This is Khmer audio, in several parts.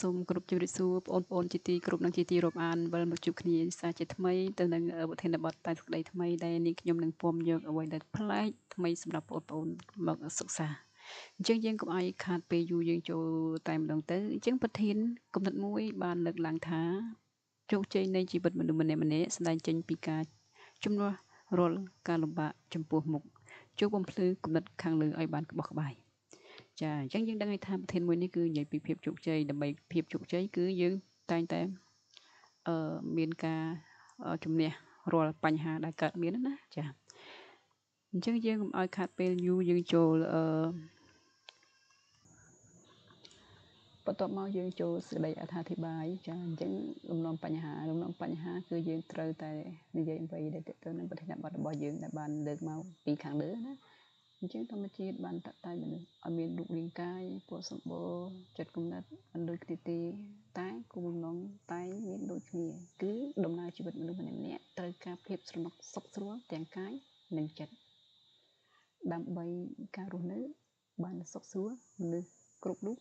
សូមគោរពជម្រាបសួរបងប្អូនជាទីគោរពនិងជាទីរាប់អានវិលមកជួបគ្នាសាជាថ្មីទៅនឹងប្រធានបទតែសេចក្តីថ្មីដែលនេះខ្ញុំនឹងពំយកអ្វីដែលប្លែកថ្មីសម្រាប់បងប្អូនមកសិក្សាអញ្ចឹងយើងកុំឲ្យខាតពេលយូរយើងចូលតែម្ដងទៅអញ្ចឹងប្រធានគំនិតមួយបានលើកឡើងថាជោគជ័យនៃជីវិតមនុស្សម្នាក់ៗស្ដែងចេញពីការជំនួសរាល់ការលំបាកចំពោះមុខចូលបំភ្លឺគំនិតខាងលើឲ្យបានក្បោះក្បាយចាអញ្ចឹងយើងដឹងហើយថាប្រធានមួយនេះគឺនិយាយពីភាពជោគជ័យដើម្បីភាពជោគជ័យគឺយើងតែងតែមានការជំនះរាល់បញ្ហាដែលកើតមានណាចាអញ្ចឹងយើងកុំឲ្យខាតពេលយូរយើងចូលបន្ទាប់មកយើងចូលសេចក្តីអត្ថាធិប្បាយចាអញ្ចឹងលំនាំបញ្ហាគឺយើងត្រូវតែនិយាយអ្វីដែលទាក់ទងនឹងប្រធានបទរបស់យើងដែលបានលើកមកពីខាងលើណាអញ្ចឹងធម្មជាតិបានតាក់តែងមនុស្សឲ្យមានរូបរាងកាយពណ៌សម្បុរចិត្តគំនិតមិនដូចគ្នាទេតែគោលបំណងតែងមានដូចគ្នាគឺដំណើរជីវិតមនុស្សម្នាក់ៗត្រូវការភាពស្រណុកសុខស្រួលទាំងកាយនិងចិត្តដើម្បីការរស់នៅបានសុខស្រួលមនុស្សគ្រប់រូប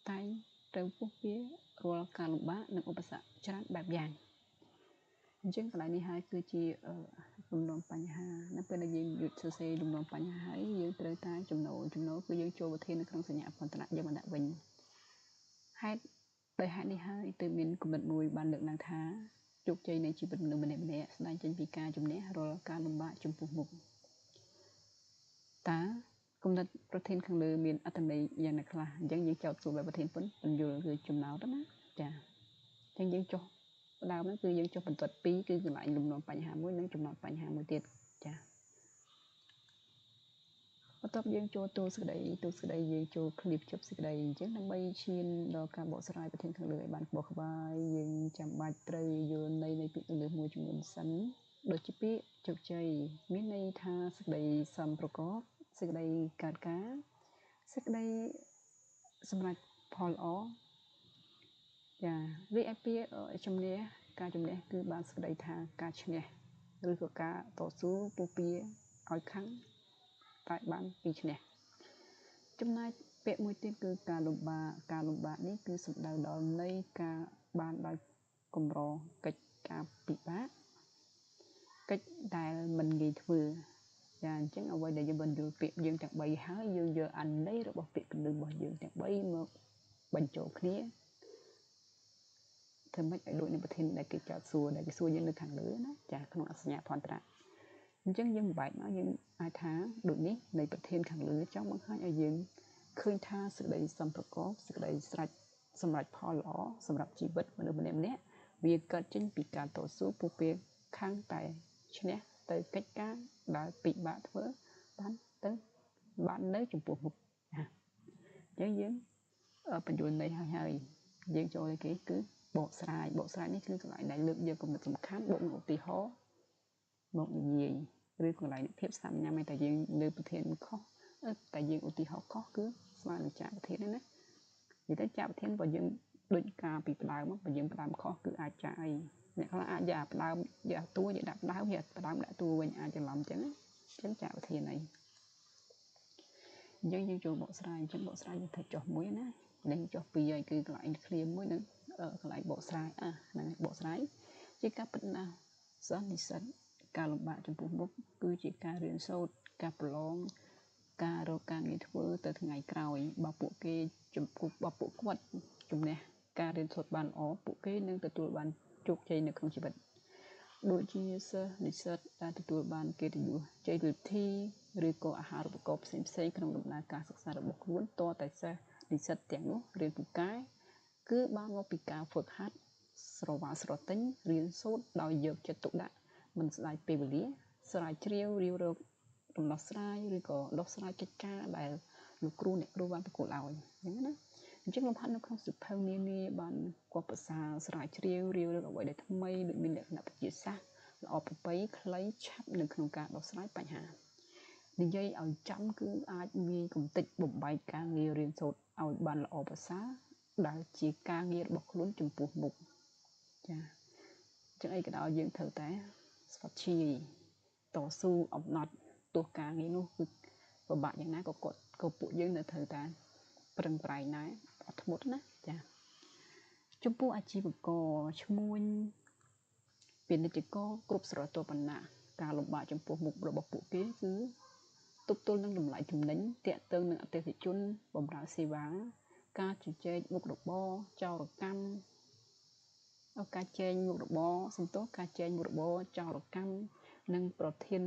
តែងត្រូវពុះពាររាល់ការលំបាកនិងឧបសគ្គច្រើនបែបយ៉ាងអញ្ចឹងកន្លែងនេះហើយគឺជាលំនាំបញ្ហានៅពេលដែលយើងយុទ្ធសរសេរលំនាំបញ្ហាហើយយើងត្រូវតែចំណូលគឺយើងចូលប្រធាននៅក្នុងសញ្ញាអន្តរៈយកមកដាក់វិញហេតុដោយហេតុនេះហើយទើបមានគំនិតមួយបានលើកឡើងថាជោគជ័យនៃជីវិតមនុស្សម្នាក់ៗស្ដែងចេញពីការជំនះរាល់ការលំបាកចំពោះមុខតើគំនិតប្រធានខាងលើមានអត្ថន័យយ៉ាងណាខ្លះអញ្ចឹងយើងចោទសួរបែបប្រធានពន្យល់គឺចំណោទណាចាអញ្ចឹងយើងចុះដើមហ្នឹងគឺយើងចុះបន្ទាត់2គឺកន្លែងលំនាំបញ្ហាមួយនិងចំណោទបញ្ហាមួយទៀតចាបន្ទាប់យើងចូលទូសេចក្តីយើងចូលឃ្លីបជប់សេចក្តីអញ្ចឹងដើម្បីឈានដល់ការបកស្រាយប្រធានខាងលើឲ្យបានក្បោះក្បាយយើងចាំបាច់ត្រូវយល់ន័យនៃពាក្យលើមួយចំនួនសិនដូចជាពាក្យជោគជ័យមានន័យថាសេចក្តីសមប្រកបសេចក្តីកើតការសេចក្តីសម្រេចផលល្អចារីឯពាក្យជំនះការជំនះគឺបានសេចក្តីថាការឈ្នះឬក៏ការតស៊ូពុះពារឲ្យខឹងតែបានពីឈ្នះចំណែកពាក្យមួយទៀតគឺការលំបាកនេះគឺសំដៅដល់ន័យការបានដោយកម្រកិច្ចការពិបាកកិច្ចដែលមិនងាយធ្វើចាអញ្ចឹងអ្វីដែលយើងបានយល់ពាក្យយើងទាំង3ហើយយើងយកអន័យរបស់ពាក្យកណ្ដឹងរបស់យើងទាំង3មកបញ្ចូលគ្នាធ្វើម៉េចឲ្យដូចនឹងប្រធានដែលគេចោទសួរដែលគេសួរយើងនៅខាងលើណាចាក្នុងអសញ្ញាភន្តរៈអញ្ចឹងយើងបំបែកមកយើងអាចថាដូចនេះនៃប្រធានខាងលើចង់បង្ហាញឲ្យយើងឃើញថាសេចក្តីសមប្រកបសេចក្តីស្រេចសម្រេចផលល្អសម្រាប់ជីវិតមនុស្សម្នាក់ៗវាកើតចេញពីការតស៊ូពុះពារខាងតែឈ្នះទៅកិច្ចការដែលពិបាកធ្វើបានទៅបាននៅចំពោះមុខណាអញ្ចឹងយើងបញ្យល់ន័យហើយយើងចូលឲ្យគេគឺបកស្រាយនេះគឺកន្លែងដែលលើកយកគំនិតសំខាន់បូកនឹងឧទាហរណ៍មកនិយាយឬកន្លែងភាពស្នាមញ៉ាំតែយើងលើប្រធានខុសតែយើងឧទាហរណ៍ខុសគឺស្មើនឹងចាក់ប្រធានណានិយាយទៅចាក់ប្រធានបើយើងដូចការពីផ្ដើមបើយើងផ្ដើមខុសគឺអាចចាក់អីអ្នកខ្លះអាចយកផ្ដើមយកតួយកដាក់ផ្ដើមយកផ្ដើមដាក់តួវិញអាចច្រឡំអញ្ចឹងចាក់ប្រធានអីអញ្ចឹងយើងចូលបកស្រាយអញ្ចឹងបកស្រាយយើងត្រូវចុះមួយណានឹងចុះពីរហើយគឺកន្លែងឃ្លាមួយនឹងកន្លែងបកស្រាយហ្នឹងបកស្រាយជាការពិតណាស់សិស្សនិស្សិតការលំបាកចំពោះមុខគឺជាការរៀនសូត្រការប្រឡងការរកការងារធ្វើទៅថ្ងៃក្រោយបើពួកគេចំពោះបើពួកគាត់ជំនះការរៀនសូត្របានល្អពួកគេនឹងទទួលបានជោគជ័យនៅក្នុងជីវិតដូចជាសិស្សនិស្សិតដែលទទួលបានកិត្តិយសជ័យលាភីឬក៏អាហារូបករណ៍ផ្សេងៗក្នុងដំណើរការសិក្សារបស់ខ្លួនតតែសិស្សនិស្សិតទាំងនោះរៀនពូកែគឺបានមកពីការហ្វឹកហាត់ស្រវាលស្រទិញរៀនសូត្រដោយយកចិត្តទុកដាក់មិនស្ដាយពេលវេលាស្រាវជ្រាវរាវរកដំណោះស្រាយឬក៏ដោះស្រាយកិច្ចការដែលលោកគ្រូអ្នកគ្រូបានប្រគល់ឲ្យអញ្ចឹងណាអញ្ចឹងលំហាត់នៅក្នុងសៀវភៅនានាបានគាត់ប្រសើរស្រាវជ្រាវរាវរកអ្វីដែលថ្មីដូចមានលក្ខណៈវិទ្យាសាស្ត្រល្អប្រពៃខ្លីឆាប់នៅក្នុងការដោះស្រាយបញ្ហានិយាយឲ្យចំគឺអាចងាយកំទេចបំបែកការងាររៀនសូត្រឲ្យបានល្អប្រសើរដែលជាការងាររបស់ខ្លួនចំពោះមុខចាអញ្ចឹងអីក៏ដោយយើងត្រូវតែស្វាឈីតស៊ូអំណត់ទោះការងារនោះគឺពិបាកយ៉ាងណាក៏គាត់ក៏ពួកយើងនៅត្រូវតែប្រឹងប្រែងដែរអត់ធ្មត់ណាចា ចំពោះអាជីវករឈ្មួញពាណិជ្ជករគ្រប់ស្រទាប់វណ្ណៈការលំបាកចំពោះមុខរបស់ពួកគេគឺទប់ទល់នឹងតម្លៃចំណេញទាក់ទងនឹងអតិថិជនបម្រើសេវាការជជែកមុខរបរចោរកម្មការចែងមុខរបរសំទោសការចែងមុខរបរចោរកម្មនិងប្រធាន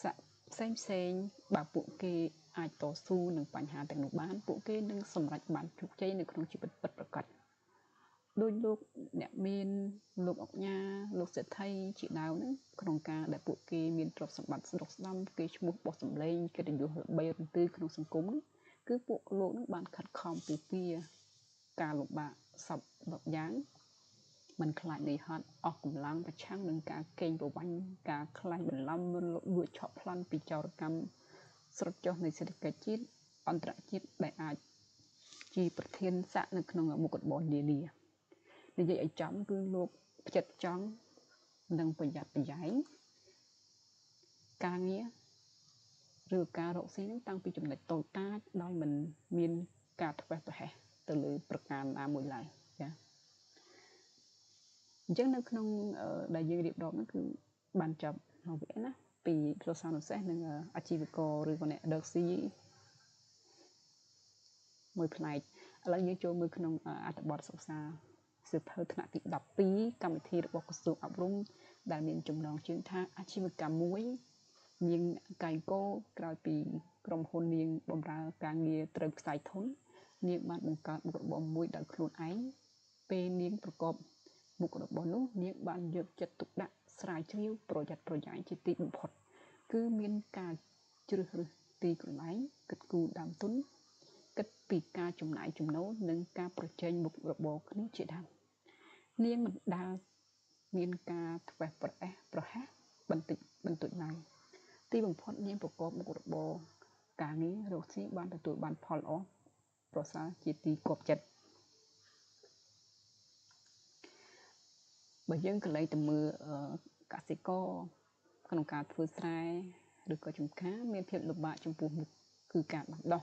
ស័ក្តិផ្សេងផ្សេងបើពួកគេអាចតស៊ូនឹងបញ្ហាទាំងនោះបានពួកគេនឹងសម្រេចបានជោគជ័យនៅក្នុងជីវិតពិតប្រាកដដោយលោកអ្នកមានលោកអុកញ៉ាលោកសេដ្ឋីជាដើមហ្នឹងក្នុងការដែលពួកគេមានទ្រព្យសម្បត្តិស្ដុកស្ដំគេឈ្មោះបោះសម្លេងកិត្តិយសល្បីរន្ទឺក្នុងសង្គមហ្នឹងគឺពួកលោកហ្នឹងបានខិតខំពុះពាការលំបាកសពបែបយ៉ាងមិនខ្លាចនឿយហត់អស់កម្លាំងប្រឆាំងនឹងការកេងប្រវ័ញ្ចការក្លែងបន្លំលួចឆក់ប្លន់ពីចោរកម្មស្រុតចុះនៃសេដ្ឋកិច្ចជាតិអន្តរជាតិដែលអាចជាប្រធានស័ក្តិនៅក្នុងមុខរបរនានានិយាយឲ្យចំគឺលោកផ្ចិតផ្ចង់និងប្រយ័ត្នប្រយែងការងារឬការរកស៊ីនឹងតាំងពីចំណុចតូចតាចដោយមិនមានការធ្វេសប្រហែសទៅលើប្រការណាមួយឡើយចាអញ្ចឹងនៅក្នុងដែលយើងរៀបរាប់នោះគឺបានចាប់វាណាពីសិស្សានុសិស្សនិងអាជីវករឬក៏អ្នកដឹកស៊ីមួយផ្នែកឥឡូវយើងចូលមើលក្នុងអត្ថបទសិក្សាសៀវភៅថ្នាក់ទី12កម្មវិធីរបស់ក្រសួងអប់រំដែលមានចំណងជើងថាអាជីវកម្មមួយនាងកៃកូក្រោយពីក្រុមហ៊ុននាងបម្រើការងារត្រូវខ្សែធននាងបានបង្កើតមុខរបរមួយដោយខ្លួនឯងពេលនាងប្រកបមុខរបរនោះនាងបានយកចិត្តទុកដាក់ស្រាវជ្រាវប្រយ័ត្នប្រយែងជាទីបំផុតគឺមានការជ្រើសរើសទីកន្លែងគិតគូរដើមទុនគិតពីការចំណាយចំណូលនិងការប្រជែងមុខរបរគ្នាជាដើមនាងមិនដែលមានការធ្វេសប្រហែសប្រហែសបន្តិចបន្តួចឡើយទីបំផុតនាងប្រកបមុខរបរការងាររកស៊ីបានទទួលបានផលល្អប្រសើរជាទីគាប់ចិត្តបើយើងកលែងទៅមើលកសិករក្នុងការធ្វើស្រែឬក៏ចំការមានភាពលំបាកចំពោះមុខគឺការដាំដុះ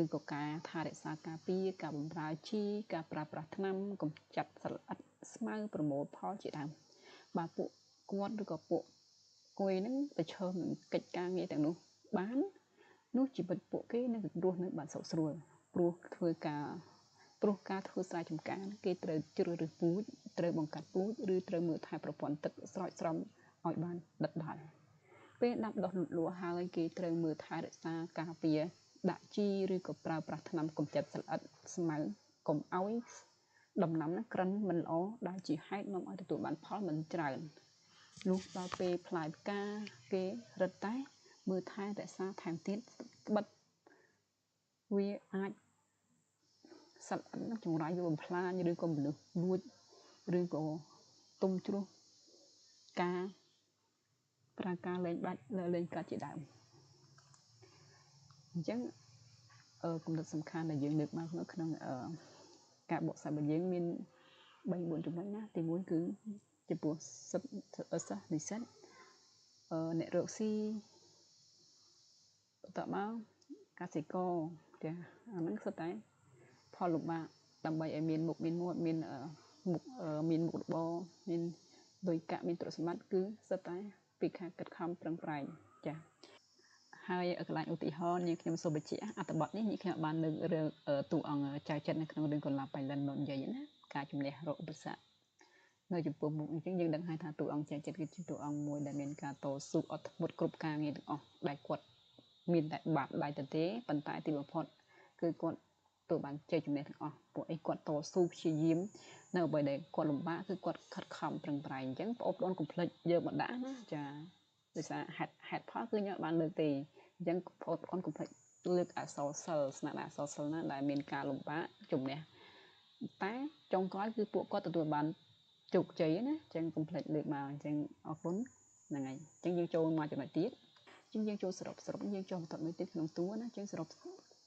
ឬក៏ការថែរក្សាការពារការបម្រើជីការប្រើប្រាស់ថ្នាំកម្ចាត់សត្វល្អិតស្មៅប្រមូលផលជាដើមបើពួកគាត់ឬក៏ពួកគួយហ្នឹងប្រឈមនឹងកិច្ចការងារទាំងនោះបាននោះជីវិតពួកគេនឹងរស់នៅបានសុខស្រួលព្រោះធ្វើការព្រោះការធ្វើស្រែចម្ការគេត្រូវជ្រើសរើសពូជត្រូវបង្កាត់ពូជឬត្រូវមើលថែប្រព័ន្ធទឹកស្រោចស្រពឲ្យបានដិតដល់ពេលដាំដុះលូតលាស់ហើយគេត្រូវមើលថែរក្សាការពារដាក់ជីឬក៏ប្រើប្រាស់ថ្នាំកម្ចាត់សត្វល្អិតស្មៅកុំឲ្យដំណាំហ្នឹងក្រិនមិនល្អដែលជាហេតុនាំឲ្យទទួលបានផលមិនច្រើនលុះដល់ពេលផ្លែផ្កាគេរឹតតែមើលថែរក្សាថែមទៀតត្បិតវាអាចសត្វល្អិតនឹងចង្រៃវាបំផ្លាញឬក៏មនុស្សលួចឬក៏ទុំជ្រោះការប្រើការលែងបាច់លែងកាត់ជាដើមអញ្ចឹងគំនិតសំខាន់ដែលយើងលើកមកនៅក្នុងការបកស្រាយរបស់យើងមាន3 4ចំណុចណាទី1គឺចំពោះសិស្សនិស្សិតអ្នករកស៊ីបន្តមកកសិករចាអាហ្នឹងសុទ្ធតែផលលំបាកដើម្បីឲ្យមានមុខមានមាត់មានមុខមានមុខរបរមានលុយកាក់មានទ្រព្យសម្បត្តិគឺសុទ្ធតែពីខាងខិតខំប្រឹងប្រែងចាហើយកន្លែងឧទាហរណ៍នាងខ្ញុំសូមបញ្ជាក់អត្ថបទនេះនាងខ្ញុំបានលើករឿងតួអង្គចៅចិត្តនៅក្នុងរឿងកុលាបបៃលិនមកនិយាយណាការជំនះរកឧបសគ្គនៅចំពោះមុខអញ្ចឹងយើងដឹងហើយថាតួអង្គចៅចិត្តគឺជាតួអង្គមួយដែលមានការតស៊ូអត់ធ្មត់គ្រប់ការងារទាំងអស់ដែលគាត់មានតែបាតដៃទៅទេប៉ុន្តែទីបំផុតគឺគាត់ទទួលបានជ័យជំនះទាំងអស់ពួកអីគាត់តស៊ូព្យាយាមនៅអ្វីដែលគាត់លំបាកគឺគាត់ខិតខំប្រឹងប្រែងអញ្ចឹងបងប្អូនកុំភ្លេចយកមកដាក់ណាចាដោយសារហេតុផលគឺខ្ញុំបានលើកទេអញ្ចឹងបងប្អូនកុំភ្លេចលើកអក្សរសិល្ប៍ស្នាដៃអក្សរសិល្ប៍ណាដែលមានការលំបាកជំនះតែចុងក្រោយគឺពួកគាត់ទទួលបានជោគជ័យណាអញ្ចឹងកុំភ្លេចលើកមកអញ្ចឹងអរគុណហ្នឹងហើយអញ្ចឹងយើងចូលមកចំណុចទៀតអញ្ចឹងយើងចូលសរុបយើងចូលបន្តមួយទៀតក្នុងតួណាអញ្ចឹងសរុប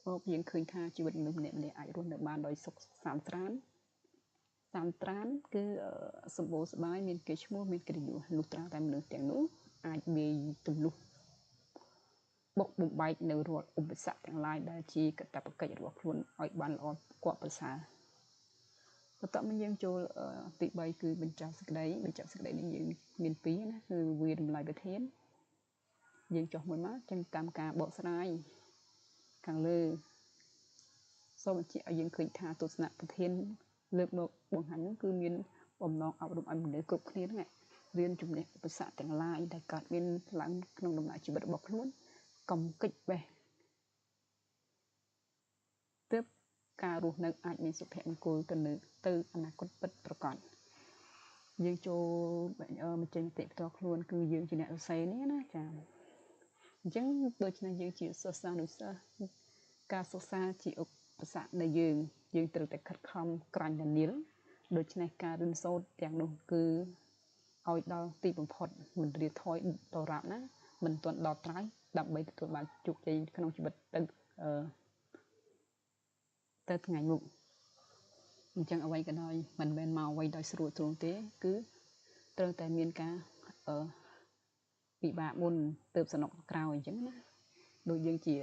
មកយើងឃើញថាជីវិតមនុស្សម្នាក់ៗអាចរស់នៅបានដោយសុខសាន្តត្រានសាន្តត្រានគឺសម្បូរសប្បាយមានគេឈ្មោះមានកិត្តិយសលុះត្រាតែមនុស្សទាំងនោះអាចវាយទម្លុះបុកបំបែកនៅរាល់ឧបសគ្គទាំងឡាយដែលជាកាតព្វកិច្ចរបស់ខ្លួនឲ្យបានល្អគួរប្រសើរ បន្ទាប់មកយើងចូលទី3គឺបញ្ចប់សេចក្តីបញ្ចប់សេចក្តីនេះយើងមានពីរណាគឺវាតម្លៃប្រធានយើងចុះមួយមកចឹងតាមការបកស្រាយខាងលើសូមបញ្ជាក់ឲ្យយើងឃើញថាទស្សនៈប្រធានលើកមកបង្ហាញនោះគឺមានបំណងអប់រំឲ្យមនុស្សគ្រប់គ្នាហ្នឹងរៀនជំនះឧបសគ្គទាំងឡាយដែលកើតមានឡើងក្នុងដំណើរជីវិតរបស់ខ្លួនកុំកិច្ចបេះទើបការរស់នៅអាចមានសុភមង្គលទៅនៅទៅអនាគតពិតប្រាកដយើងចូលបញ្ចេញមតិផ្ទាល់ខ្លួនគឺយើងជាអ្នកសរសេរនេះណាចាអញ្ចឹងដូច្នេះយើងជាសិស្សានុសិស្សការសិក្សាជាឧបសគ្គនៃយើងយើងត្រូវតែខិតខំក្រាញ់នាលដូច្នេះការរៀនសូត្រទាំងនោះគឺឲ្យដល់ទីបំផុតមិនរាថយដរាបណាមិនទាន់ដល់ត្រើយដើម្បីទទួលបានជោគជ័យក្នុងជីវិតទៅទៅថ្ងៃមុខអញ្ចឹងអ្វីក៏ដោយមិនមែនមកអ្វីដោយស្រួលទ្រង់ទេគឺត្រូវតែមានការពិបាកមុនទើបសំណុកក្រោយអញ្ចឹងណាដូចយើងជា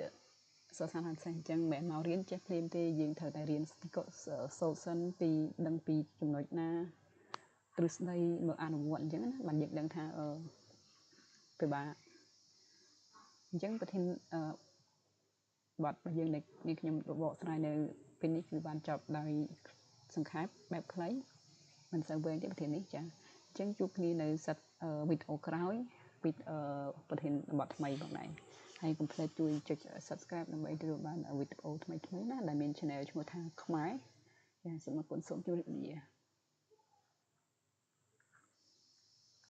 សិស្សានុសិស្សអញ្ចឹងមិនមែនមករៀនចេះភ្លាមទេយើងត្រូវតែរៀនសូត្រសិនពីដឹងពីចំណុចណាទ្រឹស្ដីមកអនុវត្តអញ្ចឹងណាបានយើងដឹងថាពិបាកអញ្ចឹងប្រធានបទរបស់យើងនេះខ្ញុំបកស្រាយនៅពេលនេះគឺបានចប់ដោយសង្ខេបបែបខ្លីមិនសូវវែងទេប្រធាននេះចាអញ្ចឹងជួបគ្នានៅសិតវីដេអូក្រោយពីប្រធានបទថ្មីផងដែរហើយកុំភ្លេចជួយចុច Subscribe ដើម្បីទទួលបានវីដេអូថ្មីៗណាដែលមាន Channel ឈ្មោះថាខ្មែរចាសូមអរគុណសូមជម្រាបលា។